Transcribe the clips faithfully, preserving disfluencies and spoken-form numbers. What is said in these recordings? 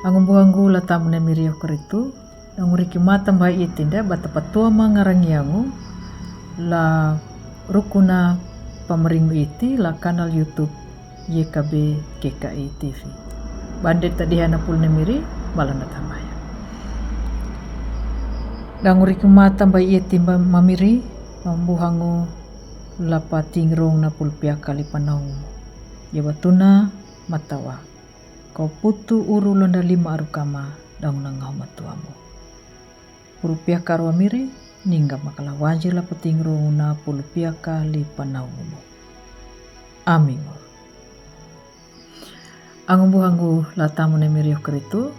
Angu buhangu la tamu na miri oh karitu, angu riki mata mba iti nda bata patua ma ngarangi angu la rukuna pamaringu iti la kanal YouTube Y K B K K I T V. Bandet tadiha na pul na miri, bala na tamaya. Angu riki mata mba iti mba mamiri, angu buhangu la patingrong na pul pia kali panaungu. Ya batuna matawa. Kau putu uru londa lima aru kama daung na ngau matuamu. Pulu pia karua miri, ningga makala wanji la patingrong na pulu pia kali panaungumu. Amingu. Angu buhangu la tamu na miri oh karitu.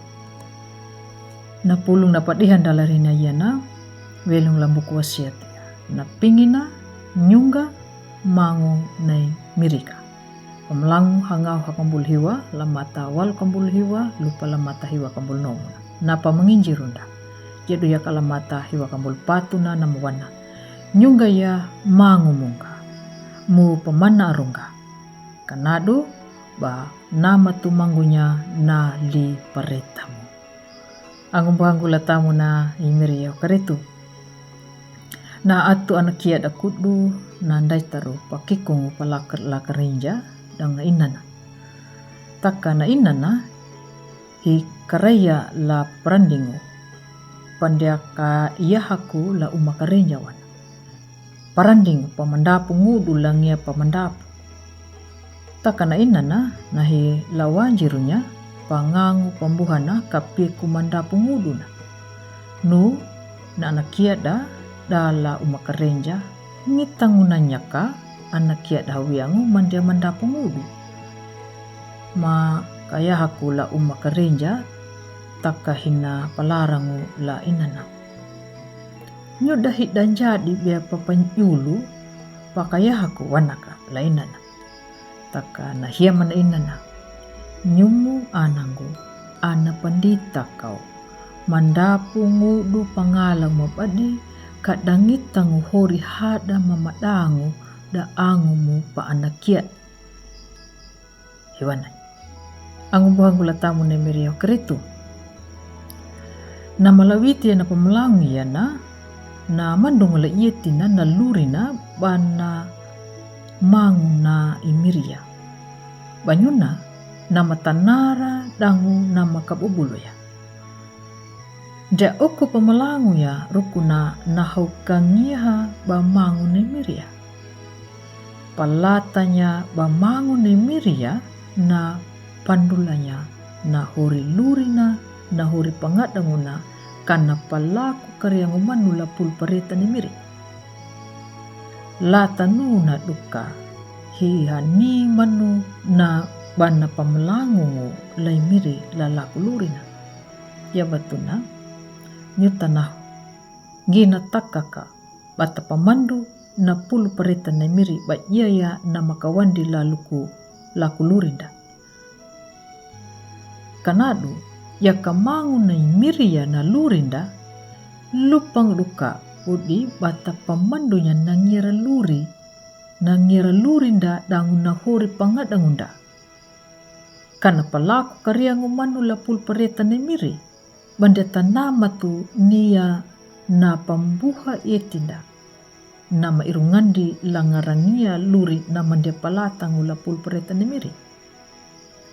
Na pulung na padihan dalarina yana, welung lambuku wasiat. Na pingina, nyungga, mangu na mirika. Pamalangu hangau hakambul hiwa, la mata wal kambul hiwa, lupa la mata hiwa kambul nongu. Na pamanginji runda. Jedu ya kala mata hiwa kambul patu na namuwana. Nyungga ya mangu mungga. Mu pamana arungga. Kanadu ba nama tu manggunya na li paretamu. Angu buhangu la tamu na imiri oh karitu. Na atu anakia da kudu na ndaitaru pakikungu palakar la karinja dang na inana. Taka na inana hi karaya la parandingu. Pandia ka iyahaku la uma karinja wana. Paranding pamandapu ngudu langia pamandapu. Taka na inana na hi lawanjirunya pangangu pambuhana kapiku mandapu nguduna. Nu na anakia da dala uma karinja ngitangu nanyaka anakia da wiangu mandia mandapu ngudu. Ma kayahaku la uma karinja taka hina palarangu la inana. Nyuda hida njadi bia papanjulu pakayahaku wanaka la inana. Taka na hiamana inana. Nyumu anangu ana pandita kau. Mandapu ngudu pangala mabadi kadangitangu hori hada mamadangu da angumu pa anakia. Hiwanai. Angu buhangu la tamu na miri oh karitu. Na malawiti ya na pamalangu ya na, na mandungu la iyeti na na lurina bana mangu na imiri ya. Banyuna na matanara dangu na makabubulu ya. Dia uku pamalangu ya rukuna na hau kangiha ba mangu na imiri ya. Palatanya ba mangu na imiri ya na pandulanya na hori lurina na hori pangadanguna kana palaku kariangu manu la pul pareta na imiri. Latanu na duka hi hani manu na bana pamalangungu la imiri la laku lurina. Ya batuna nyutanahu. Gina takaka bata pamandu na pulu pareta na imiri ba iyaya na makawandi la luku laku lurinda. Kanadu ya ka mangu na imiri ya na lurinda lupang duka udi bata pamandunya na ngira luri na ngira lurinda dangu na hori pangadangunda. Kana palaku kariangu manu la pul pareta na imiri. Bandia tanama tu nia na pambuha etinda. Nama irungandi la ngarangia luri na mandia palatangu la pul pareta na imiri.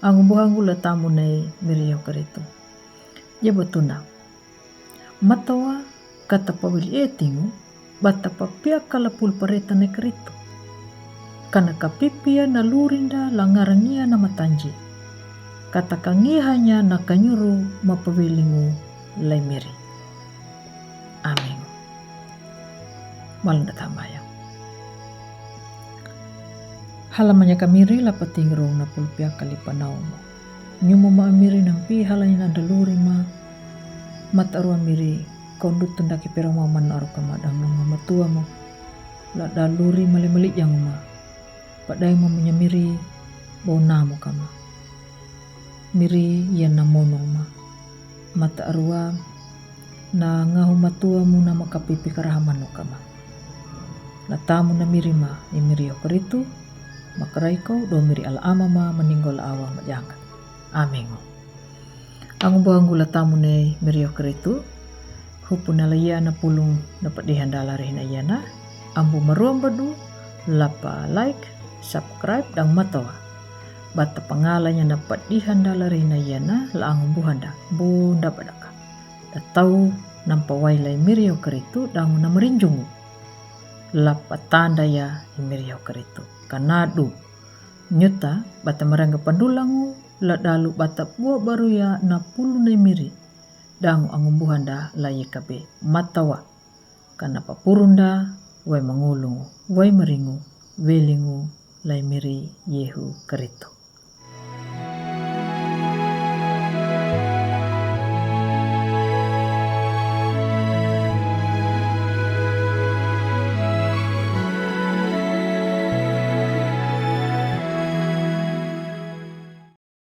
Angu buhangu la tamu na imiri ya karitu. Ya batuna. Matawa kata pawili etingu bata papia kala pul pareta na karitu. Kana kapipia na lurinda la ngarangia na matanji. Kata kangihanya na kanyuru mapawilingu la imiri. Amin. Malunda tambaya. Halamanya kamiri la patingrong na pul pia kali panaumu. Nyumu ma amiri nampi halanya na daluri ma. Mata aru amiri kondu tundaki perama man aru kama dang nunga matuamu. La daluri mali mali jangu ma. Padai ma munya miri bau namu kama. Miri ya na monong ma. Mata arua na ngahu matuamu na makapipi karaha manu kama. La tamu na miri ma imiri yo karitu. Makaraiko do miri ala ama ma maningol awa majanga. Amengo. Angu buhangu la tamu nei mirio Keritu, hupu na la ia na pulung na pedihan dala rehina iana, ambu maruam badu, lapa like, subscribe dang matawa. Bata pangalanya na pedihan dala rehina iana la angu buhanda, bunda badaka. Da tau nampa wai lai mirio Keritu dangu na merinjungu. Lapa tanda ya i mirio Keritu. Kanadu. Nyuta bata maranga pandulangu, la dalu bata bua baru ya na pulu nei miri. Dangu angu buhanda la yekabe matawa. Kana papurunda, wai mangulungu, wai meringu, welingu, lai miri Yehu Keritu.